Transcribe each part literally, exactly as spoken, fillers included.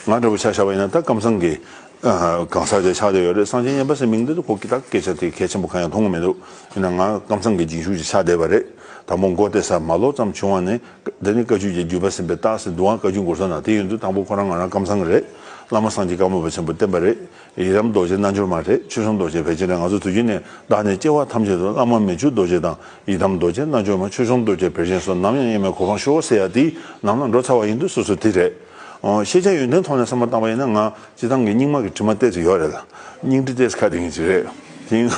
ང་འདྲ་པོ་ཆ་བཞག་པ་ཡིན་ན་ད་ཀམ་ཚང་གི་གང་ཟག་ཅིག་ཆགས་བསྡད་ཡོད་རེད། སངས་རྒྱས་མཉན་པ་ཟེར་མིང་འདི་ཁོ་གི་ད་སྐད་ཆ་དེ་གལ་ཆེན་པོ་གང་ཡང་མཐོང་གི་མི་འདུག་ཡིན་ན་ང་ཀམ་ཚང་གི་རྗེས་འཇུག་ཅིག་ཆགས་བསྡད་པ་རེད། དང་པོ་མགོ་བཏེགས་ས་མ་ལོག་ཙམ་བྱུང་བ་ནས། དེ་ནི་བཀའ་བརྒྱུད་ཀྱི་བརྒྱུད་པ་ཟིན་པའི་རྟགས་ཟེར་འདུག་ཨང་། བཀའ་བརྒྱུད་འགོ་ས་ན་དེ་ཡིན་དུས་དང་པོ་ཁོ་རང་ང་རང་ཀམ་ཚང་གི་རེད། བླ་མ་སངས་རྒྱས་ཀརྨ་པ་ཆེན་པོ་བསྟེན་པ་རེད། ཡི་དམ་རྡོ་རྗེ་རྣལ་འབྱོར་མ་རེད། ཆོས་སྐྱོང་རྡོ་རྗེ་བེར་ཅན་རེད། ང་ཚོ་དུས་རྒྱུན་ནས་བདག་ནི་སྐྱེ་བ་ཐམས་ཅད་དུ་བླ་མ་མི་བསྐྱོད་རྡོ་རྗེ་དང་། ཡི་དམ་རྡོ་རྗེ་རྣལ་འབྱོར་མ། ཆོས་སྐྱོང་རྡོ་རྗེ་བེར་ཅན་སོགས། ནམ་ཡང་དབྱེར་མེད་གོ་འཕང་ཤོག་ཟེར་ཡ་དེ་ནང་ལ་འགྲོ་ཚར་བ་ཡིན་དུས་སོ་སོ་དེ་རེད། ཨོ། ཤེས་བྱ་ཡོན་ཏན་ཐོག་ནས་བསམ་བློ་བཏང་བ་ཡིན་ན། ང་སྤྱིར་བཏང་གི་རྙིང་མ་གི་དྲི་མ་ཏོག་ཙམ་ཡོད་རེད་ལ། རྙིང་དྲི་ཏོག་ཙམ་ཁ་གཏད་ཅིག་རེད། དེ་ཡིན།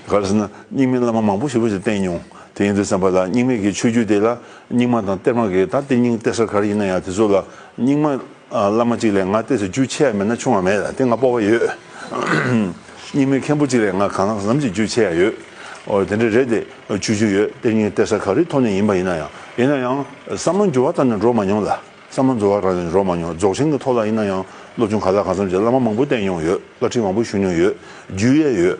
ག་རེ་ཟེར་ན་རྙིང་མའི་བླ་མ་མང་པོ་ཞེ་པོ་ཞིག་བསྟེན་མྱོང་། དེ་ཡིན་དུས་ཙམ་པ་ལ་རྙིང་མའི་གི་ཆོས་བརྒྱུད་དེ་ལ་རྙིང་མ་དང་གཏེར་མ་གི་ད་གཏེར་རྙིང་གཏེར་གསར་ག་རེ་ཡིན་ན་ཡང་དེ་ཚོ་ལ་རྙིང་མ་བླ་མ་གཅིག་ལས་ང་ཏོག་ཙམ་རྒྱུས་ཆེ་ཡ་མེད་ན་ཆུང་བ་མེད་ལ། དེ་ང་སྤོབས་པ་ཡོད། རྙིང་མའི་མཁན་པོ་གཅིག་ལས་ང་གང་ལ་གང་འཚམ་ཞིག་རྒྱུས་ཆེ་ཡ་ཡོད། ཨོ། དེ་འདྲ་རེད་དེ། ཆོས་བརྒྱུད་ཡོད། གཏེར་རྙིང་གཏེར་གསར་ག་རེའི་ཐོག་ནས་ཡིན་པ་ཡིན་ན་ཡང་། ཡིན་ན་ཡང་བསམ་བློ་འགྱུར་བ་བཏང་ནས་འགྲོ་མ་མྱོང་ལ། བསམ་བློ་འགྱུར་བ་བཏང་ནས་འགྲོ་མ་མྱོང་། རྫོགས་ཆེན་གྱི་ཐོག་ལ་ཡིན་ན་ཡང་སློབ་སྦྱོང་གང་ལ་གང་འཚམ་བྱས། བླ་མ་མང་པོ་བསྟེན་མྱོང་ཡོད། བཀའ་ཁྲིད་མང་པོ་ཞུ་མྱོང་ཡོད། རྒྱུས་ཡས་ཡོད།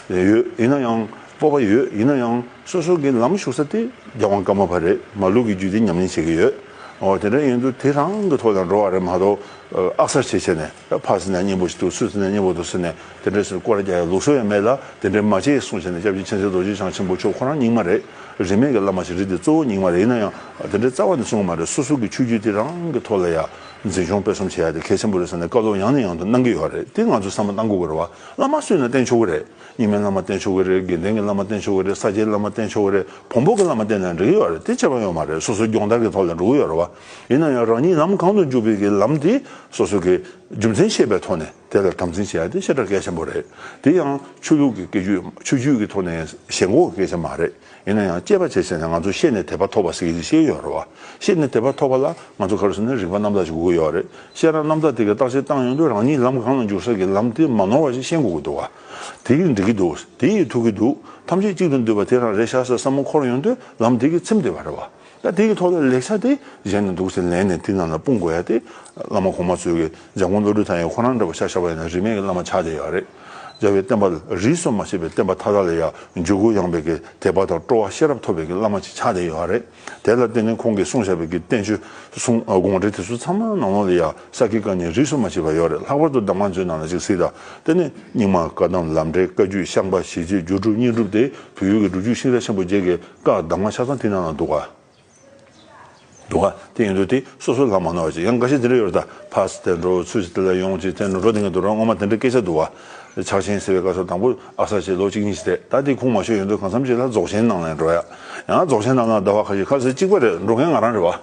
ཨ། ཡོད། ཡིན་ན་ཡང་སྤོབས་པ་ཡོད། ཡིན་ན་ཡང་སོ་སོ་གི་ལམ་ཞུགས་ས་དེ་རྒྱལ་དབང་ཀརྨ་པ་རེད། མ་ལུག་གི་རྒྱུད་དེ་ཉམས་ལེན་བྱེད་ཀྱི་ཡོད། ཨོ། དེ་འདྲ་ཡིན་དུས་དེ་རང་གི་ཐོག་ལ་འགྲོ་བ་རེད་མ་གཏོགས། ཨ། ཨག་གསར་བྱས་བྱས་ནས་ཕར་ཟེར་ན་སྙན་པོ་ཞིག་འདུག་ཚུར་ཟེར་ན་སྙན་པོ་འདུག་ཟེར་ནས་དེ་འདྲ་ཟེར་སྐོར་རྒྱག་ཡ་ལུགས་སྲོལ་ཡང་མེད་ལ། དེ་འདྲ་མ་བྱེད་གསུངས་བྱས་ནས་སྐྱབས་རྗེ་མཁྱེན་བརྩེ་རྡོ་རྗེ་འཆང་ཆེན་པོ་མཆོག་ཁོ་རང་རྙིང་མ་རེད། རིས་མེད་ཀྱི་བླ་མ་ཞིག་རེད་དེ། གཙོ་བོ་རྙིང་མ་རེད། ཡིན་ན་ཡང་དེ་འདྲ་རྩ་བ་ནས་གསུང་གི་མ་རེད། སོ་སོ་གི་ཆོས་བརྒྱུད་དེ་རང་གི་ཐོག་ལ་ཡ་འཛིན་སྐྱོང་སྤེལ་གསུམ་བྱེད་ཡ་དེ་གལ་ཆེན་པོ་རེད་ཟེར་ནས་བཀའ་སློབ་ཡང་ནས་ཡང་དུ་གནང་གི་ཡོད་རེད། དེ་ང་ཚོས་བསམ་བློ་གཏང་དགོས་ཀྱི་རེད་བ། བླ་མ་སུ་ཡིན་ན་བསྟེན་ཆོག་གི་རེད། རྙིང་མའི་བླ་མ་བསྟེན་ཆོག་གི་རེད། དགེ་ལྡན་གྱི་བླ་མ་བསྟེན་ཆོག་གི་རེད། ས་སྐྱའི་བླ་མ་བསྟེན་ཆོག་གི་རེད། བོན་པོ་གི་བླ་མ་བསྟེན་ན་འགྲིག་གི་ཡོད་རེད། དེ་ཁྱད་པར་ཡོད་མ་རེད། སོ་སོའི་སྦྱོང་བརྡར་གྱི་ཐོག་ལ་འགྲོ་གི་ཡོད་རེད་བ། ཡིན་ན་ཡང་རང་ཉིད་ལམ་གང་དུ་འཇུག་པའི་གི་ལམ་དེ་སོ་སོ་གི་རྒྱུ་མཚན་ཤེས་པའི་ཐོག་ནས་དེ་ལ་དམ་འཛིན་བྱེད་ཡ་དེ་ཞེ་དྲག་གལ་ཆེན་པོ་རེད། དེ་ཡང་ཆོས་ལུགས་ཀྱི་སྐད་ཆ། ཆོས་བརྒྱུད་ཀྱི་ཐོག་ནས་ཞེན་ཁོག་གི་སྐད་ཆ་མ་རེད། ཡིན་ན་ཡང་དཔྱད་པ་བྱས་བྱས་ནས་ང་ཚོ་ཤེས་ནས་དད་པ་ཐོབ་པ་ཟེར་གྱི་ཞིག་ཡོད་རེད་བ། ཤེས་ནས་དད་པ་ཐོབ་པ་ལ་ང་ཚོ་ག་རེ་ཟེར་ན་རིག་པ་རྣམ་དག་ཅིག་དགོས་ཀྱི་ཡོད་རེད། ཤེས་རབ་རྣམ་དག་དེ་གའི་བརྟག་དཔྱད་བཏང་ཡོང་དུས་རང་ཉིད་ལམ་གང་ལ་འཇུག་ས་གི་ལམ་དེ་མ་ནོར་བ་ཞིག་ཤེས་དགོས་ཀྱི་འདུག་བ། དེ་ཡིས་འགྲིག་གི་འདུག་དེ་ཡིས་ཐུག་གི་འདུག་ཐམས་ཅད་གཅིག་ཏུ་འདུས་པ་དེ་རང་རེད་ཤག་ཟེར་བསམ་བློ་འཁོར་ཡོང་དུས་ལམ་དེ་གིས་ཚིམ་བསྡད་པ་རེད་བ། ད་དེ་གི་ཐོག་ལ་ལེགས་ཆ་དེ་གཞན་ནས་འདུག་ཟེར་ལེན་ནས་དེ་ནང་ལ་སྤུངས་དགོས་ཡ་དེ། བླ་མ་གོང་མ་ཚོས་ཀྱི་འཇམ་མགོན་བློ་གྲོས་ཐར་ཡང་ཁོ་རང་འདྲ་པོ་ཆ་བཞག་པ་ཡིན་ན་རིས་མེད་ཀྱི་བླ་མ་ཆགས་བསྡད་ཡོད་རེད། རྒྱལ་བའི་བསྟན་པ་ལ་རིས་སུ་མ་ཆད་པའི་བསྟན་པ་མཐའ་དག་ལ་ཡང་འཇུག་སྒོ་ཡངས་པའི་གི་དད་པ་དང་སྤྲོ་བ་ཤེས་རབ་ཐོབ་པའི་གི་བླ་མ་ཅིག་ཆགས་བསྡད་ཡོད་རེད། དེ་ལ་བརྟེན་ནས་ཁོང་གིས་གསུངས་བཞག་པའི་གི་བསྟན་བཅོས་གསུང་དགོངས་འགྲེལ་དེ་ཚོ་ཚང་མ་ནང་ལོགས་ལ་ཡང་ས་དགེ་བཀའ་རྙིང་རིས་སུ་མ་ཆད་པ་ཡོད་རེད། ལྷག་པར་དུ་གདམས་ངག་མཛོད་ནང་ལ་ཅིག་གཟིགས་དང་། དེ་ནས་རྙིང་མ་བཀའ་གདམས་ལམ་འབྲས་བཀའ་བརྒྱུད་ཤངས་པ་ཞི་བྱེད་སྒྱུ་འཕྲུལ་དངོས་གྲུབ་དེ་བོད་ཡུལ་གྱི་སྒྲུབ་བརྒྱུད་ཤིང་རྟ་ཆེན་པོ་བརྒྱད་ཀྱི་བཀའ་གདམས་ངག་ཆ་ཚང་དེ་ནང་ལ་འདུག་ག་འདུག་ག་དེ་ཡིན་དུས་དེ་སོ་སོ་ལ་མ་ནོར་བ་ཅིག་ཡང་འགའ་ཤས་དེ་འདྲ་ཡོད་རེད། ད་ཕར་ཙམ་དེ་འགྲོ། ཚུར་ཙམ་དེ་ལ་ཡོང་། ཅིག་དེ་འགྲོ་འགྲོ་དེ་འགའ་འདུག་ར། སྔོན་མ་དེ་འདྲ་སྐད་ཆ་འདུག་བ། ཕྱག་ཆེན་ཟེར་བའི་སྐབས་སུ་དང་པོ་ཨ་གསར་བྱས་ལོ་གཅིག་གཉིས་ཤིག་བསྡད། ད་དེ་ཁུངས་མ་ཤོར་ཡོང་དུས་གང་འཚམ་ཅིག་ལ་རྫོགས་ཆེན་ནང་ལ་འགྲོ་ཡ། ཡང་རྫོགས་ཆེན་ནང་ལ་ཟླ་བ་ཁ་ཤས། ཁ་ཤས་གཅིག་པ་རེད། འགྲོ་མཁན་ང་རང་རེད་བ།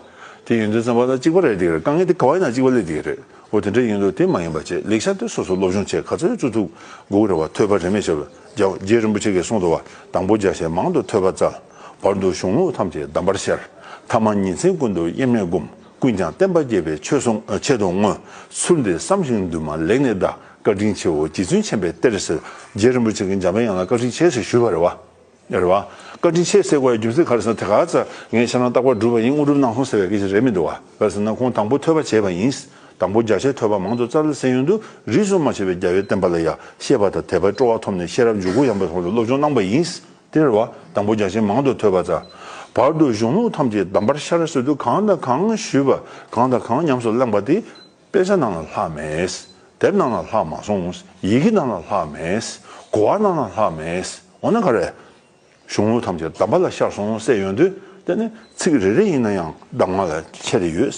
དེ་ཡིན་དུས་ཙམ་པ་ད་གཅིག་པ་རེད། དེ་རེད། དཀའ་ངལ་དེ་ག་བ་ཡིན་ན་གཅིག་པ་སླེབས་བསྡད་ཀྱི་རེད། འོ། དེ་འདྲ་ཡིན་དུས་དེ་མ་ཡིན་པ་བྱས། ལེགས་ཆ་དེ་སོ་སོ་སློབ་སྦྱོང་བྱས་ག་ཚོད་བཙུགས་ཐུབ་དགོས་ཀྱི་རེད་བ། ཐོས་པ་རིས་མེད་བྱས་པ། རྒྱ། རྗེ་རིན་པོ་ཆེ་གིས་གསུངས་འདུག་བ། དང་པོ་རྒྱ་ཆེན་མང་དུ་ཐོས་པ་སྩལ། བར་དུ་གཞུང་ལུགས་ཐམས་ཅད་གདམས་པར་ཤར། ཐ་མ་ཉིན་མཚན་ཀུན་ཏུ་དབྱེར་མེད་བསྒོམ། ཀུན་ཀྱང་བསྟན་པ་རྒྱས་པའི་ཆོས་སུ་ཆེད་དུ་བསྔོ། ཚུལ་འདི་བསམ་ཞིང་འདུན་མ་ལེགས་གནས་གདའ། བཀའ་དྲིན་ཆེའོ་རྗེ་བཙུན་མཁྱེན་པའི་གཏེར་ཟེར། རྗེ་རིན་པོ་ཆེ་གིས་འཇམ་དཔལ་དབྱངས་ལ་བཀའ་དྲིན་ཆེ་ཟེར་ཞུས་པ་རེད་བ། རེད་བ། བཀའ་དྲིན་ཆེ་ཟེར་དགོས་ཡ་རྒྱུ་མཚན་ག་རེ་ཟེར་ན། དེ་ག་ཚོད་ངས་ཁྱེད་རང་རྟག་པར་སྒྲུབ་པ་ཡིན། དངོས་གྲུབ་གནང་སོང་ཟེར་བའི་སྐད་ཆ་རེད་མི་འདུག་བ། ག་རེ་ཟེར་ན་ཁོང་དང་པོ་ཐོས་པ་བྱས་པ་ཡིན། དང་པོ་རྒྱ་ཆེར་ཐོས་པ་མང་དུ་སྩལ་ཟེར་ཡོང་དུས་རིས་སུ་མ་ཆད་པའི་རྒྱལ་བའི་བསྟན་པ་ལ་ཡ་ཤེས་པ་དང་དད་པའི་སྤྲོ་བ་ཐོབ་ནས་ཤེས་རབ་འཇུག་སྒོ་ཡངས་པའི་ཐོག་ལ་སློབ་སྦྱོང་གནང་པ་ཡིན། དེ་རེད་བ། དང་པོ་རྒྱ་ཆེན་མང་དུ་ཐོས་པ་སྩལ། བར་དུ་གཞུང་ལུགས་ཐམས་ཅད་གདམས་པར་ཤར་ཟེར་དུས་གང་དང་གང་ཞུས་པ། གང་དང་གང་ཉམས་སུ་བླངས་པ་དེ་དཔེ་ཆ་ནང་ལ་ལྷག་མེད། དེབ་ནང་ལ་ལྷག་མ་སོང་། ཡི་གེ་ནང་ལ་ལྷག་མེད། གོ་བ་ནང་ལ་ལྷག་མེད། འོ་ན་ག་རེ། གཞུང་ལུགས་ཐམས་ཅད་གདམས་པ་ལ་ཤར་སོང་ཟེར་ཡོང་དུས། དེ་ནི་ཚིག་རེ་རེ་ཡིན་ན་ཡང་གདམས་ངག་ལ་ཁྱད་དེ་ཡོད།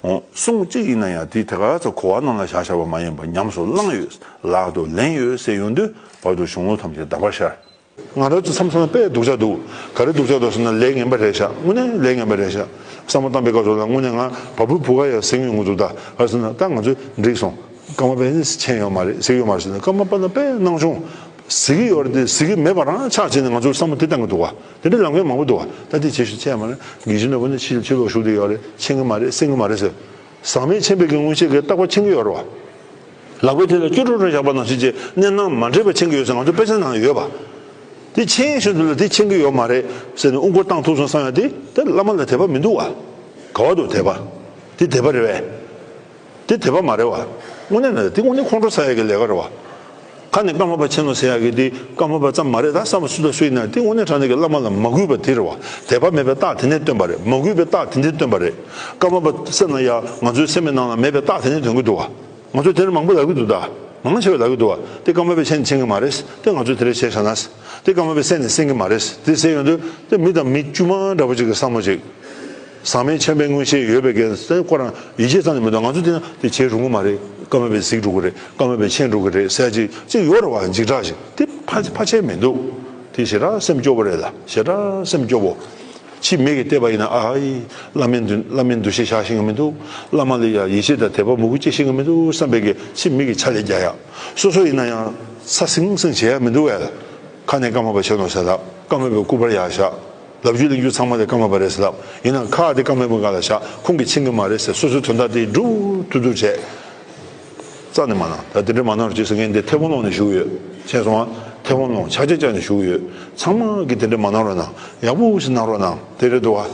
འོ། གསུང་གཅིག་ཡིན་ན་ཡང་དེ་དེ་ག་ཚོད་གོ་བ་ནང་ལ་བཞག་བཞག་པ་མ་ཡིན་པར་ཉམས་སུ་བླངས་ཡོད། ལག་ཏུ་ལེན་ཡོད་ཟེར་ཡོང་དུས་བར་དུ་གཞུང་ལུགས་ཐམས་ཅད་གདམས་པར་ཤར། ང་རང་ཚོ་མཚམས་མཚམས་དཔེ་སྡུག་ཅག་འདུག་ག་རེ་སྡུག་ཅག་འདུག་ཟེར་ན་ལས་ངན་པ་རེད་ཤག་དངོས་གནས་ལས་ངན་པ་རེད་ཤག་བསམ་བློ་བཏང་པའི་སྐབས་སུ་ལ་དངོས་གནས་ང་བ་སྤུའི་བུ་ག་ཡང་ཟིན་ཡོང་གི་འདུག་ད་ག་རེ་ཟེར་ན་ད་ང་ཚོས་འགྲིག་སོང་། ཀརྨ་པས་ནི་མཁྱེན་ཡོད་མ་རེད། གཟིགས་ཡོད་མ་རེད་ཟེར་ན། ཀརྨ་པ་ལ་དཔེ་སྣང་ཆུང་། གཟིགས་ཀྱི་ཡོད་རེད་དེ། གཟིགས་ཀྱི་མེད་པ་རང་ཆགས་བྱས་ནས་ང་ཚོར་བསམ་བློ་དེ་བཏང་གི་འདུག་བ། དེ་འདྲའི་ལམ་ཁ་མང་པོ་འདུག་བ། ད་དེ་བྱེད་ཤུགས་ཆེ་ཡ་མ་རེད། དགེ་བཤེས་ནོར་བུ་ནི་ཕྱི་ཕྱི་ལོགས་བཞུགས་བསྡད་ཡོད་རེད། མཁྱེན་གྱི་མ་རེད། གསན་གྱི་མ་རེད་ཟེར། ཟག་མེད་མཁྱེན་པའི་གི་སྔོན་ཆད་ཀྱི་རྟག་པར་མཁྱེན་གྱི་ཡོད་རེད་བ། ལག་པའི་མཐིལ་ལ་སྐྱུ་རུ་རུ་བཞག་པ་ནང་བཞིན་གྱི་གནས་སྣང་མ་འདྲེས་པ་མཁྱེན་གྱི་ཡོད་ཟེར་ང་ཚོ་དཔེ་ཆ་ནང་ཡོད་པ། དེ་མཁྱེན་བཞིན་དུ་ལ་དེ་མཁྱེན་གྱི་ཡོད་མ་རེད་ཟེར་ནས་དབུ་སྐོར་བཏང་ཐུབ་སོང་བསམ་ཡ་དེ། དེ་བླ་མ་ལ་དད་པ་མི་འདུག་བ། ག་བ་འདུག་དད་པ། དེ་དད་པ་རེད་པས། དེ་དད་པ་མ་རེད་བ། དངོས་གནས་ན་དེ་དངོས་གནས་ཁོང་ཁྲོ་ཟ་ཡ་གི་ལས་ཀ་རེད་བ། ཁ་ནས་ཀརྨ་པ་མཁྱེན་ནོ་ཟེར་ཡག་གི་དེ་ཀརྨ་པ་ཙམ་མ་རེད། ད་བསམ་པ་སུ་དང་སུ་ཡིན་ན་དེ་དངོས་གནས་དྲང་གནས་ཀྱི་བླ་མ་ལ་མ་གུས་པ་དེ་རེད་བ། དད་པ་མེད་པའི་རྟགས་དེ་འདྲས་སྟོན་པ་རེད། མ་གུས་པའི་རྟགས་དེ་འདྲས་སྟོན་པ་རེད། ཀརྨ་པ་ཟེར་ན་ཡང་ང་ཚོའི་སེམས་ནང་ལ་མེད་པའི་རྟགས་དེ་འདྲས་སྟོན་གྱི་འདུག་བ། ང་ཚོ་དེ་འདྲས་མང་པོ་ལབ་ཀྱི་འདུག་ད། མང་ཆེ་བས་ལབ་ཀྱི་འདུག་བ། དེ་ཀརྨ་པས་མཁྱེན་ནས་མཁྱེན་གྱི་མ་རེད། དེ་ང་ཚོས་དེ་འདྲས་བྱས་བཞག་ན། དེ་ཀརྨ་པས་གསན་ནས་གསན་གྱི་མ་རེད། དེ་ཟེར་ཡོང་དུས་དེ་མི་དང་མི་དཀྱུས་མ་འདྲ་པོ་ཅིག་གི་བསམ་བློ་ཅིག་ཟག་མེད་མཁྱེན་པའི་མངོན་ཤེས་ཡོད་པའི་གི་སེམས་ཁོ་རང་ཡིད་ཆེས་ཙམ་ནས་མི་འདུག་ང་ཚོ་དེ་ན་དེ་བྱེད་རུང་གི་མ་རེད། ཀརྨ་པས་གཟིགས་འགྲོ་གི་རེད། ཀརྨ་པས་མཁྱེན་འགྲོ་གི་རེད་ཟེར་ཅིག་ཅིག་ཡོད་རེད་བ། འཇིགས་སྐྲག་ཞིག་དེ་ཕལ་ཕལ་ཆེར་མི་འདུག་དེ་ཞེ་དྲག་སེམས་སྐྱོ་པོ་རེད་ལ། ཞེ་དྲག་སེམས་སྐྱོ་པོ། ཕྱི་མིག་གིས་བལྟས་པ་ཡིན་ན་ཨ་ཨི། བླ་མའི་འདུ་བླ་མའི་འདུ་ཤེས་བཞག་ཤེས་ཀྱི་མི་འདུག་བླ་མ་ལ་ཡང་ཡིད་ཆེས་དང་དད་པ་མོས་གུས་སྐྱེ་ཤེས་ཀྱི་མི་འདུག་བསམ་པའི་གི་ཕྱི་མིག་གིས་ཕྱག་ལས་རྒྱག་ཡག་སོ་སོ་ཡིན་ན་ཡང་ཚ་སིང་སིང་བྱེད་ཡག་མི་འདུག་བས། ཁ་ནས་ཀརྨ་པ་མཁྱེན་ནོ་ཟེར་ལབ། ཀརྨ་པའི་སྐུ་པར་ཡར་བཞག་ལབ་རྒྱུ་གླེང་རྒྱུ་ཚང་མ་དེ་ཀརྨ་པ་རེད་ཟེར་ལབ། ཡིན་ནའང་ཁ་དེ་ཀརྨ་པའི་སྒང་ལ་བཞག་ཁོང་གིས་མཁྱེན་གྱི་མ་རེད་ཟེར། སོ་སོའི་དོན་དག་དེ་སྒྲུབ་ཐུབ་ཐུབ་བྱས། རྩ་ནས་མ་གནང་། ད་དེ་འདྲ་མ་གནང་རོགས་གྱིས་ཟེར་མཁན་དེ་མཐེ་བོང་སློང་ནས་བཞུགས་ཡོད། མཁྱེན་སོང་ང་། མཐེ་བོང་སློང་ཕྱག་རྗེས་བཅག་ནས་བཞུགས་ཡོད། ཚང་མ་གིས་དེ་འདྲ་མ་གནང་རོགས་གནང་། ཡག་པོ་ཞིག་གནང་རོགས་གནང་། དེ་རེད་འདུག་བ།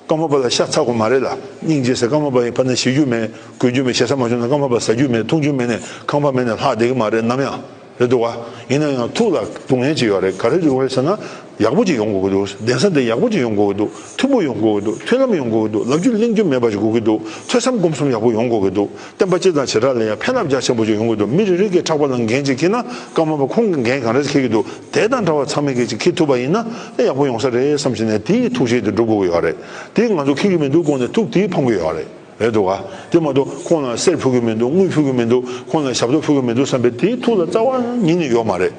ཀརྨ་པ་ལ་ཤ་ཚ་དགོས་མ་རེད་ལ། སྙིང་རྗེ་ཟེར། ཀརྨ་པ་ཡིན་ཕར་ནས་ཞེད་རྒྱུ་མེད། གོན་རྒྱུ་མེད། ཞེ་ས་མ་བྱུང་ན་ཀརྨ་པ་ཟ་རྒྱུ་མེད། འཐུང་རྒྱུ་མེད་ནས་ཁང་པ་མེད་ནས་ལྷག་བསྡད་ཀྱི་མ་རེད་ནམ་ཡང་། རེད་འདུག་བ། ཡིན་ན་ཡང་ཐུགས་ལ་སྡུག་བསྔལ་ཅིག་ཡོད་རེད། ག་རེ་སྡུག་བསྔལ་ཟེར་ན། ཡག་པོ་ཅིག་ཡོང་དགོས་ཀྱི་འདུག་གདན་ས་འདི་ཡག་པོ་ཅིག་ཡོང་དགོས་ཀྱི་འདུག་མཐུན་པོ་ཡོང་དགོས་ཀྱི་འདུག་མཐུན་ལམ་ཡོང་དགོས་ཀྱི་འདུག་ལབ་རྒྱུ་གླེང་རྒྱུ་མེད་པ་ཞིག་དགོས་ཀྱི་འདུག་ཐོས་བསམ་སྒོམ་གསུམ་ཡག་པོ་ཡོང་དགོས་ཀྱི་འདུག་བསྟན་པ་སྤྱི་དང་བྱེ་བྲག་ལ་ཡང་ཕན་རླབས་རྒྱ་ཆེན་པོ་ཅིག་ཡོང་གི་འདུག་མི་རེ་རེ་གིས་ཕྲག་པ་ལ་འགན་ཅིག་འཁྱེར་ན། ཀརྨ་པ་ཁོང་གིས་འགན་ག་འདྲ་ཞིག་འཁྱེར་གྱི་འདུག་དེ་དང་འདྲ་བ་ཚང་མས་གིས་ཅིག་འཁྱེར་ཐུབ་པ་ཡིན་ན། ཨེ། ཡག་པོ་ཡོང་ས་རེད་བསམ་བྱས་ནས་དེའི་ཐུགས་བཞེད་དེ་སྒྲུབ་དགོས་ཀྱི་ཡོད་རེད། དེ་ང་ཚོ་འཁྱེར་གྱི་མི་འདུག་དགོངས་ནས་ཐུགས་དེ་ཕམ་གྱི་ཡོད་རེད། རེད་འདུག་ག་དེ་མ་གཏོགས་ཁོང་ལ་གསེར་ཕུལ་གྱི་མི་འདུག་དངུལ་ཕུལ་གྱི་མི་འདུག་ཁོང་ལ་ཞབས་ཏོག་ཕུལ་གྱི་མི་འདུག་བསམ་པའི་དེའི་ཐུགས་ལ་རྩ་བ་ཉིད་ནས་ཡོད་མ་རེད།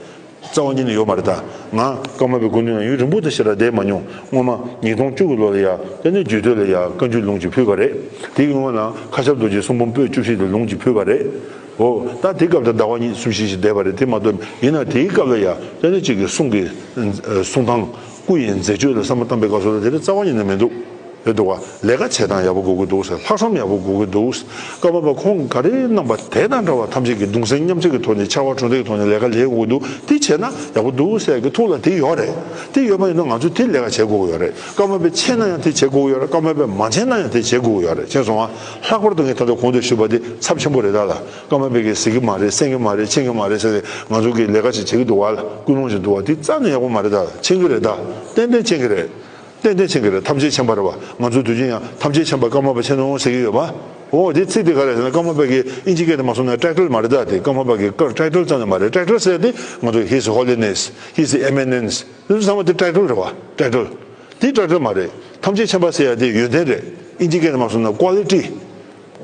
རྩ་བ་ཉིད་ནས་ཡོད་མ་རེད་ད། ང་ཀརྨ་པའི་སྐུ་མདུན་ན་ཡུན་རིང་པོ་དེ་ཞེ་དྲག་བསྡད་མ་མྱོང་། སྔོན་མ་ཉིས་སྟོང་བཅུ་གི་ལོ་ལ་ཡ། དེ་ནས་རྒྱུད་སྟོད་ལ་ཡ་བཀའ་འགྱུར་ལུང་ཅིག་ཕུལ་བ་རེད། དེའི་སྔོན་ལ་ཁ་ཤབ་རྡོ་རྗེ་གསུང་འབུམ་པོད་བཅུ་བཞི་དེ་ལུང་ཅིག་ཕུལ་བ་རེད། འོ། ད་དེ་སྐབས་དུ་ཟླ་བ་གཉིས་གསུམ་བཞི་ཞིག་བསྡད་པ་རེད། དེ་མ་གཏོགས་ཡིན་ན་དེའི་སྐབས་ལ་ཡ། དེ་ནས་གཅིག་གི་གསུང་གི་གསུང་སྟངས། སྐུ་ཡི་མཛད་སྤྱོད་ལ་བསམ་བློ་བཏང་པའི་སྐབས་སུ་ལ་དེ་རིང་རྩ་བ་ཉིད་ནས་མི་འདུག་རེད་འདུག་བ། ལས་ཀ་བྱེད་སྟངས་ཡག་པོ་དགོས་ཀྱི་འདུག་ཟེར། ལྷག་བསམ་ཡག་པོ་དགོས་ཀྱི་འདུག་ཀརྨ་པ་ཁོང་ག་རེ་གནང་པ་དེ་དང་འདྲ་བ་ཐམས་ཅད་ཀྱིས་གདུང་སེམས་མཉམ་སྐྱེད་ཀྱི་ཐོག་ནས་ཕྱར་བ་གྲུ་འདེགས་ཀྱི་ཐོག་ནས་ལས་ཀ་ལས་དགོས་ཀྱི་འདུག་དེ་བྱས་ན་ཡག་པོ་འདུག་ཟེར་གྱི་ཐུགས་ལ་དེ་ཡོད་རེད། དེ་ཡོད་པ་ཡིན་ན་ང་ཚོས་དེ་ལས་ཀ་བྱེད་དགོས་ཀྱི་ཡོད་རེད། ཀརྨ་པས་མཁྱེན་ན་ཡང་དེ་བྱེད་དགོས་ཀྱི་ཡོད་རེད། ཀརྨ་པས་མ་མཁྱེན་ན་ཡང་དེ་བྱེད་དགོས་ཀྱི་ཡོད་རེད། མཁྱེན་སོང་ང་། ལྷག་པར་དུ་ངས་ད་ལྟ་གོང་དུ་ཞུས་པ་དེ་ཚབས་ཆེན་པོ་རེད་ད་ལ། ཀརྨ་པས་གིས་གཟིགས་ཀྱི་མ་རེད། གསན་གྱི་མ་རེད། མཁྱེན་གྱི་མ་རེད་ཟེར་ཏེ་ང་ཚོ་གིས་ལས་ཀ་ཞིག་བྱེད་ཀྱི་འདུག་བ་ལ། ཀུན་སློང་ཞིག་འདུག་བ། དེ་རྩ་ནས་ཡག་པོ་མ་རེད་ད། མཁྱེན་གྱི་རེད་ད། ཏན་ཏན་མཁྱེན་གྱི་རེད། ཏན་ཏན་མཁྱེན་གྱི་རེད། ཐམས་ཅད་མཁྱེན་པ་རེད་བ། ང་ཚོ་དུས་རྒྱུན་ཡང་ཐམས་ཅད་མཁྱེན་པ་ཀརྨ་པ་མཁྱེན་ནོ་ཟེར་གྱི་ཡོད་པ། འོ། དེ་ཚིག་དེ་ག་རེ་ཟེར་ན། ཀརྨ་པ་གི་ཨིན་ཇི་སྐད་དུ་མ་སོང་ན་ཊའི་ཊལ་མ་རེད་ད། དེ་ཀརྨ་པ་གི་ཀར་ཊའི་ཊལ་ཙམ་ནས་མ་རེད། ཊའི་ཊལ་ཟེར་དེ་ང་ཚོ་His Holiness, His Eminence དེ་ཚོ་ཚང་མ་དེ་ཊའི་ཊལ་རེད་བ། ཊའི་ཊལ། དེ་ཊའི་ཊལ་མ་རེད། ཐམས་ཅད་མཁྱེན་པ་ཟེར་ཡ་དེ་ཡོན་ཏན་རེད། ཨིན་ཇི་སྐད་དུ་མ་སོང་ན་ཀོ་ལི་ཊི།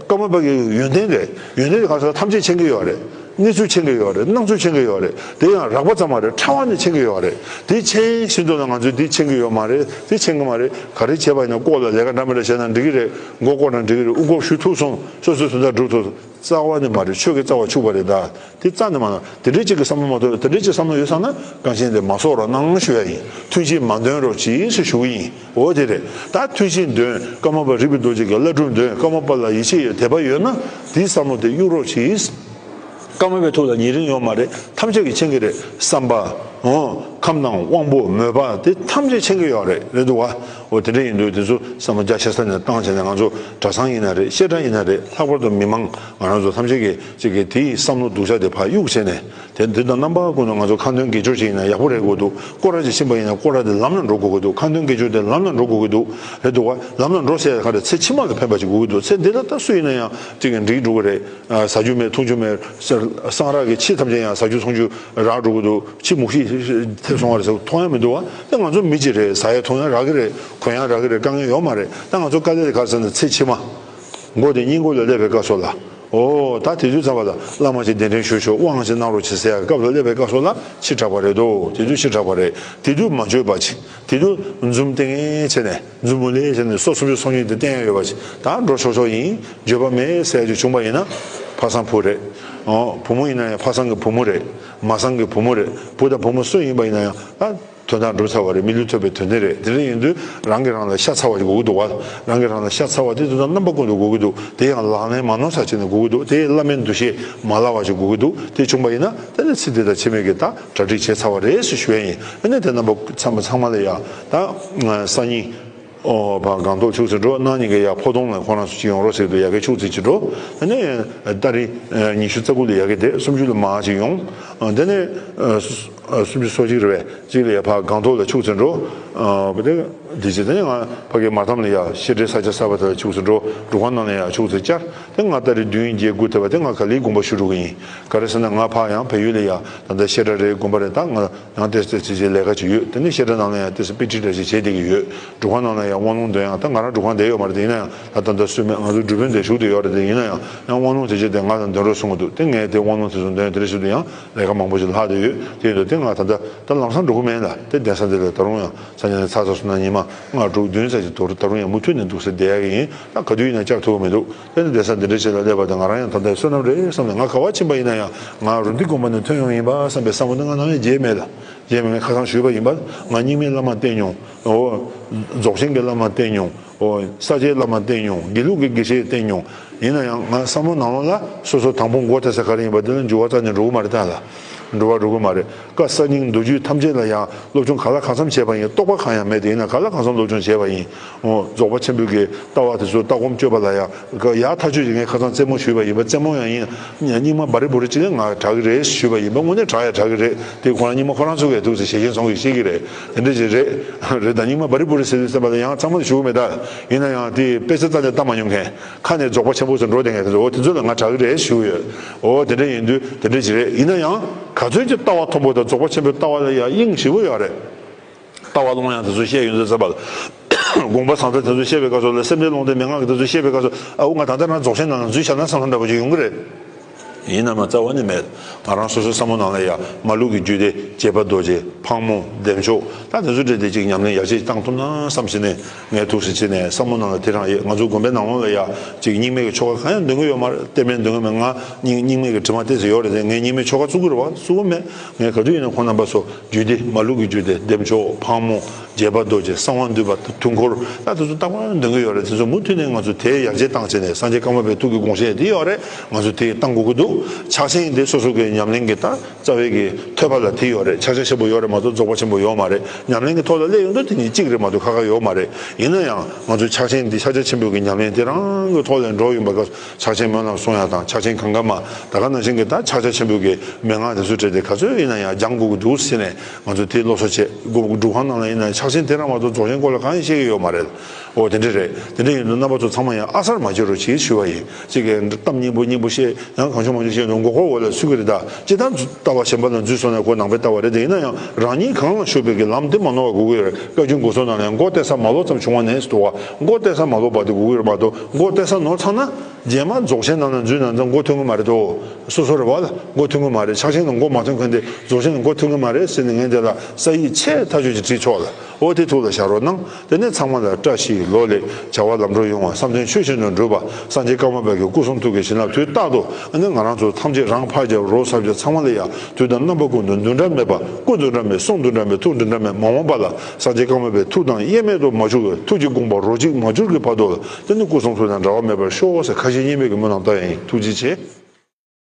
ཀརྨ་པ་གི་ཡོན་ཏན་རེད། ཡོན་ཏན་དེ་ག་ས་ཐམས་ཅད་མཁྱེན་གྱི་ཡོད་རེད། གནས་ཚུལ་མཁྱེན་གྱི་ཡོད་རེད། སྣང་ཚུལ་མཁྱེན་གྱི་ཡོད་རེད། དེ་ཡང་རགས་པ་ཙམ་མ་རེད། ཕྲ་བ་ནས་མཁྱེན་གྱི་ཡོད་རེད། དེ་མཁྱེན་བཞིན་དུ་ལ་ང་ཚོས་འདི་མཁྱེན་གྱི་ཡོད་མ་རེད། དེ་མཁྱེན་གྱི་མ་རེད། ག་རེ་བྱས་པ་ཡིན་ན། ལྐོག་ལ་ལས་ཀ་འདྲ་མི་འདྲ་བྱས་ན་འགྲིག་གི་རེད། མགོ་སྐོར་ན་འགྲིག་གི་རེད། དབུ་འགོག་ཞུ་ཐུབ་སོང་། སོ་སོའི་དོན་དག་སྒྲུབ་ཐུབ་སོང་། རྩ་བ་ནས་མ་རེད། ཆོས་ཀྱི་རྩ་བ་འཆུགས་པ་རེད་ད། དེ་རྩ་ནས་མ་གནང་། དེ་འདྲའི་གཅིག་གི་བསམ་བློ་མ་གཏོགས། དེ་འདྲའི་གཅིག་བསམ་བློ་ཡོད་ཙང་ན་གངས་ཅན་དེ་མ་གསོག་རོགས་གནང་ཞུ་ཡ་ཡིན། ཐུན་བཞིར་མ་འདོན་རོགས་གྱིས་ཞུ་གི་ཡིན། འོ་དེ་རེད། ད་ཐུན་བཞིར་འདོན། ཀརྨ་པ་རིག་པའི་རྡོ་རྗེ་གི་བླ་སྒྲུབ་འདོན། ཀརྨ་པ་ལ་ཡིད་ཆེས་ཡོད། དད་པ་ཡོད་ན་དེའི་བསམ་བློ་དེ་གཡུག་རོགས་གྱིས། ཀརྨ་པའི་ཐུགས་ལ་ཉེ་རིང་ཡོད་མ་རེད། ཐམས་ཅད་ཀྱིས་མཁྱེན་གྱི་རེད། བསམ་པ། འོ། ཁམས་དང་དབང་པོ། མོས་པ་དེ་ཐམས་ཅད་མཁྱེན་གྱི་ཡོད་རེད། རེད་འདུག་བ། འོ། དེ་འདྲ་ཡིན་དུས་དེ་ཚོ་བསམ་བློ་རྒྱ་ཆེ་ས་ནས་བཏང་བྱས་ནས། ང་ཚོ་གྲྭ་ཚང་ཡིན་ན་རེད། བཤད་གྲྭ་ཡིན་ན་རེད། ལྷག་པར་དུ་མི་མང་ང་རང་ཚོ་ཐམས་ཅད་ཀྱིས་ཅིག་གིས་དེའི་བསམ་བློ་སྡུག་ཅག་དེ་ཕར་གཡུག་བྱས་ནས། དེ་འདི་དང་རྣམ་པ་ཀུན་ཏུ་ང་ཚོ་ཁ་འདོན་དགེ་སྦྱོར་བྱེད་ཡིན་ན་ཡག་པོ་རེད་དགོས་འདུག་སྐོར་ར་ཅིག་ཕྱིན་པ་ཡིན་ན་སྐོར་ར་དེ་ལམ་ལ་འགྲོ་དགོས་ཀྱི་འདུག་ཁ་འདོན་དགེ་སྦྱོར་དེ་ལམ་ལ་འགྲོ་དགོས་ཀྱི་འདུག་རེད་འདུག་བ། ལམ་ལ་འགྲོ་ཟེར་ཡ་ག་རེ། ཚེ་ཕྱི་མ་ལ་ཕན་པ་ཅིག་དགོས་ཀྱི་འདུག་ཚེ་འདི་ལ་ད་སུ་ཡིན་ན་ཡང་ཅིག་གིས་འགྲིག་འགྲོ་གི་རེད། ཨ། ཟ་རྒྱུ་མེད། འཐུང་རྒྱུ་མེད། ས་སང་ར་གི་ཁྱི་ཐམས་ཅད་ཡང་ཟ་རྒྱུ་འཐུང་རྒྱུ་རག་འགྲོ་གི་འདུག་ཁྱི་མུག་ཤི་ཐེབས་སོང་བ་རེད་ཟེར། མཐོང་ཡ་མི་འདུག་བ། ད་ང་ཚོ་མི་གཅིག་རེད། ཟ་ཡ་འཐུང་ཡ་རག་གི་རེད། གོན་ཡ་རག་གི་རེད། དཀའ་ངལ་ཡོད་མ་རེད། ད་ང་ཚོ་དཀའ་ལས་དེ་ག་རེ་ཟེར་ན། ཚེ་ཕྱི་མ། མགོ་དེ་སྙིང་ཁུང་ལ་སླེབས་པའི་སྐབས་སུ་ལ། འོ། ད་དེ་དུས་ཙམ་པ་ལ་བླ་མ་ཅིག་གདན་འདྲེན་ཞུ་ཆོག་དབང་ཅིག་གནང་རོགས་བྱེད་ཟེར་ཡ་སྐབས་ལ་སླེབས་པའི་སྐབས་སུ་ལ་ཕྱི་དྲགས་པ་རེད་དོ། དེ་དུས་ཕྱི་དྲགས་པ་རེད། དེ་དུས་མ་འཇོན་པ་ཅིག་དེ་དུས་འཛུམ་སྟེང་ངེ་བྱས་ནས། འཛུམ་མུ་ལེ་བྱས་ནས་སོ་སུམ་ཅུ་སོ་གཉིས་དེ་བསྟན་ཡ་ཡོད་པ་ཅིག་ད་འགྲོ་ཆོག་ཆོག་ཡིན། འགྱོད་པ་མེད་ཟེར་ཡ་ཅིག་བྱུང་པ་ཡིན་ན། ཕ་བཟང་བུ་རེད། འོ། བུ་མོ་ཡིན་ན་ཡང་ཕ་བཟང་གི་བུ་མོ་རེད། མ་བཟང་གི་བུ་མོ་རེད། བུ་དང་བུ་མོ་སུ་ཡིན་པ་ཡིན་ན་ཡང་། ཨ། དོན་དག་འགྲུབ་ཚར་བ་རེད། མི་ལུས་ཐོབ་པའི་དོན་དེ་རེད། དེ་འདྲ་ཡིན་དུས་རང་གིས་རང་ལ་ཤ་ཚ་བ་ཅིག་དགོས་ཀྱི་འདུག་བ། རང་གིས་རང་ལ་ཤ་ཚ་བ་དེ་དོན་དག་རྣམ་པ་ཀུན་ཏུ་དགོས་ཀྱི་འདུག་དེ་ཡང་ལག་ལེན་མ་ནོར་ས་བྱས་ནས་དགོས་ཀྱི་འདུག་དེ་བླ་མའི་འདུ་ཤེས་མ་བརླག་པ་ཅིག་དགོས་ཀྱི་འདུག་དེ་བྱུང་པ་ཡིན་ན་དེ་ནས་ཚེ་འདི་དང་ཕྱི་མའི་གི་ད་གྲ་སྒྲིག་བྱས་ཚར་བ་རེད་ཟེར་ཞུ་ཡ་ཡིན། ཨ་ནི་དེ་རྣམ་པ་ཚང་མ་ཚང་མ་ལ་ཡ། ད་སང་ཉིན། ཨོ་ཕ་སྒང་ཏོག་ཆུ་ཚོད་འགྲོ་གནངས་ཉིན་གི་ཡ་ཕོ་དོང་ལ་ཁོ་རང་ཚོ་ཅིག་ཡོང་རོགས་ཟེར་དུས་ཡ་གི་ཆུ་ཚོད་ཅིག་འགྲོ། དེ་ནས་ཏ་རིག་ཉི་ཤུ་རྩ་དགུ་ལ་ཡ་གི་དེ་སུམ་ཅུ་ལ་མ་ཅིག་ཡོང་། དེ་ནས་སུམ་ཅུ་སོ་གཅིག་རེད་པས་གཅིག་ལ་ཡ་ཕ་སྒང་ཏོག་ལ་ཆུ་ཚོད་འགྲོ། དེ་དེ་ཅིག་དེ་ནས་ང་ཕ་གི་མ་ཐམ་ལ་ཡ་བཤད་གྲྭའི་ས་ཆ་གསར་པ་དེ་ལ་ཆུ་ཚོད་འགྲོ། འབྲུག་ཁང་ནང་ལ་ཡ་ཆུ་ཚོད་བཅར། དེ་ང་ཏ་རིག་བདུན་བརྒྱད་དགུ་ཐེབས་པ་དེ་ང་ག་ལེར་དགོངས་པ་ཞུ་འགྲོ་གི་ཡིན། ག་རེ་ཟེར་ན་ང་ཕ་ཡང་བལ་ཡུལ་ལ་ཡ་ད་ལྟ་བཤད་གྲྭ་རེད་དགོན་པ་རེད། ད་ང་ཡང་ཏོག་ཙམ་ཅིག་ལས་ཀ་ཅིག་ཡོད། དེ་ནས་བཤད་གྲྭ་ནང་ལ་ཡང་ཏོག་ཙམ་དཔེ་ཁྲིད་འདྲ་ཞིག་བྱེད་བསྡད་ཀྱི་ཡོད། འབྲུག་ཁང་ནང་ལ་ཡང་དབང་ལུང་འདོན་ཡང་ད་ང་རང་འབྲུག་ཁང་བསྡད་ཡོད་མ་རེད། དེ་ཡིན་ན་ཡང་ད་ད་ལྟ་སུས་མེད། ང་ཚོ་འབྲུག་དཔོན་དེ་བཞུགས་བསྡད་ཡོད་རེད། དེ་ཡིན་ན་ཡང་ཡང་དབང་ལུང་དེ་ཅིག་དེ་ང་ལ་འདོན་རོགས་གསུང་གི་འདུག་དེ་ངས་དེ་དབང་ལུང་དེ་ཚོ་འདོན་དེ་འདྲ་ཞིག་ཏུ་ཡང་ལས་ཀ་མང་པོ་ཞིག་ལྷག་བསྡད་ཡོད། དེ་ཡིན་དུས་དེ་ང་ད་ལྟ་ད་ལམ་སང་འགྲོ་གི་མེད་ལ། དེ་གདན་ས་འདི་ལ་ད་རུང་ཡང་ས་ཆ་ནས་ཚར་ཚར་སོང་ན་ཉི་མ་ལྔ་དྲུག་བདུན་ཙམ་ཞིག་འདུག་ད་རུང་ཡང་མུ་མཐུད་ནས་འདུག་ཟེར་བསྡད་ཡག་གི་ཡིན། ད་ག་དུས་ཡིན་ན་བཅར་ཐུབ་ཀྱི་མི་འདུག་དེ་ནི་གདན་ས་འདི་འདྲ་ཞིག་ལ་སླེབས་པ་དང་ང་རང་ཡང་ད་ལྟ་བསོད་ནམས་རེད་བསམ་ནས། ང་ག་པར་ཕྱིན་པ་ཡིན་ན་ཡང་ང་རུ་འདི་དགོན་པ་ནས་ཐོན་ཡོང་ཡིན་པ་བསམ་པའི་བསམ་བློ་ནི་ང་ནང་ཡང་བརྗེད་མེད་ལ། རྗེས་མ་ངས་ཁ་སང་ཞུས་པ་ཡིན་པ། ང་རྙིང་མའི་བླ་མ་བསྟེན་མྱོང་། འོ། རྫོགས་ཆེན་གྱི་བླ་མ་བསྟེན་མྱོང་། འོ། ས་སྐྱའི་བླ་མ་བསྟེན་མྱོང་། དགེ་ལུགས་ཀྱི་དགེ་བཤེས་བསྟེན་མྱོང་། ཡིན་ན་ཡང་ང་བསམ་བློ་ནང་ལོགས་ལ་སོ་སོ་དང་པོ་མགོ་ཐེག་ས་ག་རེ་ཡིན་པ་དེ་ལ་འགྱུར་བ་རྩ་ནས་འགྲོ་གི་མ་རེད། ད་ལ་འགྲོ་བ་འགྲོ་གི་མ་རེད། བཀའ་གསར་རྙིང་མདོ་རྒྱུད་ཐམས་ཅད་ལ་ཡང་སློབ་སྦྱོང་ག་ལ་གང་འཚམ་བྱས་པ་ཡིན། རྟོགས་པ་གང་ཡང་མེད་དེ་ཡིན་ན་ག་ལ་གང་འཚམ་སློབ་སྦྱོང་བྱས་པ་ཡིན། འོ། རྫོགས་པ་ཆེན་པོའི་གི་ལྟ་བ་དེ་ཚོ་ལྟ་སྒོམ་སྤྱོད་པ་ལ་ཡང་ཡག་ཐག་ཆོད་ཅིག་ངས་ཁ་སང་རྩེད་མོ་ཞུས་པ་ཡིན་པ། རྩེད་མོ་ཡང་ཡིན། རྙིང་མ་བ་རི་བུ་རི་ཅིག་ལ་ང་དྲག་གི་རེད་ཞུས་པ་ཡིན་པ། དངོས་གནས་དྲག་ཡ་དྲག་གི་རེད། དེ་ཁོ་རང་རྙིང་མ་ཁོ་རང་ཚོ་གས་འདུག་ཟེར་ཞེ་ཞེ་སོང་གི་ཤེས་ཀྱི་རེད། དེ་འདྲ་ཅིག་རེད། རེད། ད་རྙིང་མ་བ་རི་བུ་རི་ཟེར་དུས་ཙམ་པ་ལ་ཡང་ཚང་མ་ལ་ཞུ་གི་མེད་ད། ཡིན་ན་ཡང་དེ་དཔེ་ཆ་རྩ་ནས་ལྟ་མ་མྱོང་མཁན། ཁ་ནས་རྫོགས་པ་ཆེན་པོ་ཟེར་འགྲོ་བསྡད་མཁན་དེ་ཚོ། འོ། དེ་ཚོ་ལ་ང་དྲག་གི་རེད་ཞུ་གི་ཡོད། འོ། དེ་འདྲ་ཡིན་དུས་དེ་འདྲ་ཅིག་རེད། ཡིན་ན་ཡང་ག་ཚོད་ཅིག་ལྟ་བ་མཐོན་པོ་དང་རྫོགས་པ་ཆེན་པོའི་ལྟ་བ་ལ་ཡང་དབྱིངས་ཞེ་པོ་ཡོད་རེད། ལྟ་བ་ཀློང་ཡངས་དེ་ཚོ་བཤད་ཡོང་དུས་ཙམ་པ་ལ། དགོངས་པ་བཟང་ཐལ་དེ་ཚོ་བཤད་པའི་སྐབས་སུ་ལ། སེམས་ལྡན་ཀློང་རྡོལ་མན་ངག་གི་དེ་ཚོ་བཤད་པའི་སྐབས་སུ། ཨ། འོ། ང་ད་ལྟ་རང་རྫོགས་ཆེན་ནང་ལ་འཛུལ་བཞག་ན་བསམ་བསམ་འདྲ་པོ་ཅིག་ཡོང་གི་རེད། ཡིན་ན་མ་རྩ་བ་ནས་མེད། ང་རང་སོ་སོའི་བསམ་བློ་ནང་ལ་ཡ་མ་ལུག་གི་རྒྱུད་སྡེ། རྗེ་དཔལ་རྡོ་རྗེ། ཕག་མོ། བདེ་མཆོག་ད་དེ་ཚོ་འདྲ་དེ་ཅིག་ཉམས་ལེན་ཡག་ཅིག་བཏང་ཐུབ་ན་བསམ་བྱས་ནས་ངས་ཐུགས་སུ་ཆེ་ནས་བསམ་བློ་ནང་ལ་དེ་རང་ཡོད། ང་ཚོ་དགོན་པའི་ནང་ལོགས་ལ་ཡ་ཅིག་རྙིང་མའི་གི་ཆོ་ག་གང་ཡང་འདོན་གི་ཡོད་མ་རེད། གཏེར་མ་འདོན་གི་མེད། ང་རྙིང་རྙིང་མའི་གི་དྲི་མ་ཏོག་ཙམ་ཡོད་རེད་དེ། ངས་རྙིང་མའི་ཆོ་ག་བཙུགས་གི་རེད་པ། བཙུགས་གི་མེད། ངས་ག་དུས་ཡིན་ན་ཁོང་རྣམ་པ་ཚོ་རྒྱུད་སྡེ། མ་ལུག་གི་རྒྱུད་སྡེ། བདེ་མཆོག་ཕག་མོ། རྗེ་དཔལ་རྡོ་རྗེ། གསང་བ་འདུས་པ། དུས་འཁོར། ད་དེ་ཚོ་རྟག་པར་འདོན་གི་ཡོད་རེད། དེ་ཚོ་མུ་མཐུད་ནས་ང་ཚོ་དེ་ཡར་རྒྱས་བཏང་བྱས་ནས། སངས་རྒྱས་ཀརྨ་པའི་ཐུགས་ཀྱི་དགོངས་བཞེད་དེ་ཡོད་རེད། ང་ཚོ་དེ་བཏང་དགོས་ཀྱི་འདུག་ཕྱག་ཆེན་དེ་སོ་སོ་གི་ཉམས་ལེན་གྱི་ད་རྩ་བའི་གི་ཐོད་པ་ལ་དེ་ཡོད་རེད། ཕྱག་རྒྱ་ཆེན་པོ་ཡོད་རེད་མ་གཏོགས་རྫོགས་པ་ཆེན་པོ་ཡོད་མ་རེད། ཉམས་ལེན་གྱི་ཐོག་ལ་སླེབས་ཡོང་དུས་དེ་གཉིས་གཅིག་རེད་མ་གཏོགས་ཁ་ཁ་ཡོད་མ་རེད། ཡིན་ན་ཡང་ང་ཚོ་ཕྱག་ཆེན་འདི་ཕྱག་རྒྱ་ཆེན་པོའི་གི་ཉམས་ལེན་དེ་རང་གི་ཐོག་ལ་འགྲོ་ཡོང་བ་སྐབས་སུ། ཕྱག་ཆེན་སྨོན་ལམ་གསུང་ཡ་དང་། ཕྱག་ཆེན་གང་ག་མ། ད་ག་ནང་བཞིན་གྱི་ད་ཕྱག་རྒྱ་ཆེན་པོའི་གི་མན་ངག་དེ་ཚོ་བྲིས་ཏེ་ག་ཚོད་ཡིན་ན་ཡང་སྦྱང་དགོས་ཀྱི་འདུག་ཟེར་ནས་ང་ཚོ་དེ་སློབ་གསོ་བྱས། སྒོ་སྒྲུབ་ཁང་ནང་ལ་ཡིན་ན་ཕྱག་ཆེན་དེ་རང་མ་གཏོགས་རྫོགས་ཆེན་སྐོར་ལ་གང་ཡང་བཤད་ཀྱི་ཡོད་མ་རེད། འོ། དེ་འདྲ་རེད། དེ་འདྲ་ཡིན་དུས་རྣམ་པ་ཚོ་ཚང་མ་ཡང་ཨ་གསར་མ་བྱེད་རོགས་གྱིས་ཞུ་བ་ཡིན། གཅིག་གིས་གཏམ་སྙན་པོ་སྙན་པོ་བཤད། ཡང་གང་བྱུང་མང་བྱུང་བཤད་ནས་མགོ་འཁོར་འོག་ལ་ཚུད་ཀྱི་རེད་ད། སྤྱིར་བཏང་ལྟ་བ་གཞན་པ་ལ་འཛུལ་སོང་ན་ཁོ་ནང་པའི་ལྟ་བ་རེད་དེ། ཡིན་ན་ཡང་རང་ཉིད་གང་ལ་ཞུགས་པའི་གི་ལམ་དེ་མ་ནོར་བ་དགོས་ཀྱི་ཡོད་རེད། བཀའ་བརྒྱུད་སྒོ་གསུམ་ནང་ལ་ཡང་མགོ་གཏད་ས་མ་ལོག་ཙམ་བྱུང་བ་ནས་སུ་འདུག་བ། མགོ་གཏད་ས་མ་ལོག་པ་དེ་དགོས་ཀྱི་རེད་མ་གཏོགས། མགོ་གཏད་ས་ནོར་ཚར་ན་རྗེས་མ་རྫོགས་ཆེན་ནང་ལ་འཛུལ་ན་ད་མགོ་ཐོན་གྱི་མ་རེད་དོ། སོ་སོ་རེད་བ་ལ་མགོ་ཐོན་གྱི་མ་རེད། ཕྱག་ཆེན་ལ་མགོ་མ་ཐོན་མཁན་དེ་རྫོགས་ཆེན་ལ་མགོ་ཐོན་གྱི་མ་རེད་ཟེར་ནས་ངས་དེ་ལ་ས་ཡིག་ཆེས་ཐག་ཆོད་ཅིག་བྲིས་ཆོག་ལ། འོ། དེ་ཐུགས་ལ་བཞག་རོགས་གནང་། དེ་ནས་ཚང་མ་ལ་བཀྲ་ཤིས་ལོ་ལེགས། བྱ་བ་ལམ་འགྲོ་ཡོང་བ། བསམ་དོན་ཆོས་བཞིན་དུ་འགྲུབ་པ། སངས་རྒྱས་ཀརྨ་པའི་གི་སྐུ་གསུང་ཐུགས་ཀྱི་བྱིན་རླབས་དུས་རྟག་ཏུ་ཨ་ནི་ང་རང་ཚོ་ཐམས་ཅད་རང་ཕར་རྒྱབ་རོགས་ཚབ་རྒྱབ་ཚང་མ་ལ་ཡང་དུས་དང་རྣམ་པ་ཀུན་ཏུ་འདུ་འབྲལ་མེད་པ། སྐུ་འདུ་འབྲལ་མེད། གསུང་འདུ་འབྲལ་མེད། ཐུགས་འདུ་འབྲལ་མེད། མ་འོངས་པ་ལ་སངས་རྒྱས་ཀརྨ་པའི་ཐུགས་དང་དབྱེར་མེད་དུ་མ་བཅུག་པའི་ཐུགས་ཀྱི་དགོངས་པ་རོ་གཅིག་མ་གྱུར་གྱི་བར་དུ་ལ་དེ་ནི་སྐུ་གསུང་ཐུགས་དང་འབྲལ་བ་མེད་པར་ཤོག་ཟེར་ཁ་ཞེ་གཉིས་མེད་ཀྱི་སྨོན་ལམ་བཏབ་ཡ་ཡིན། ཐུགས་རྗེ་ཆེ།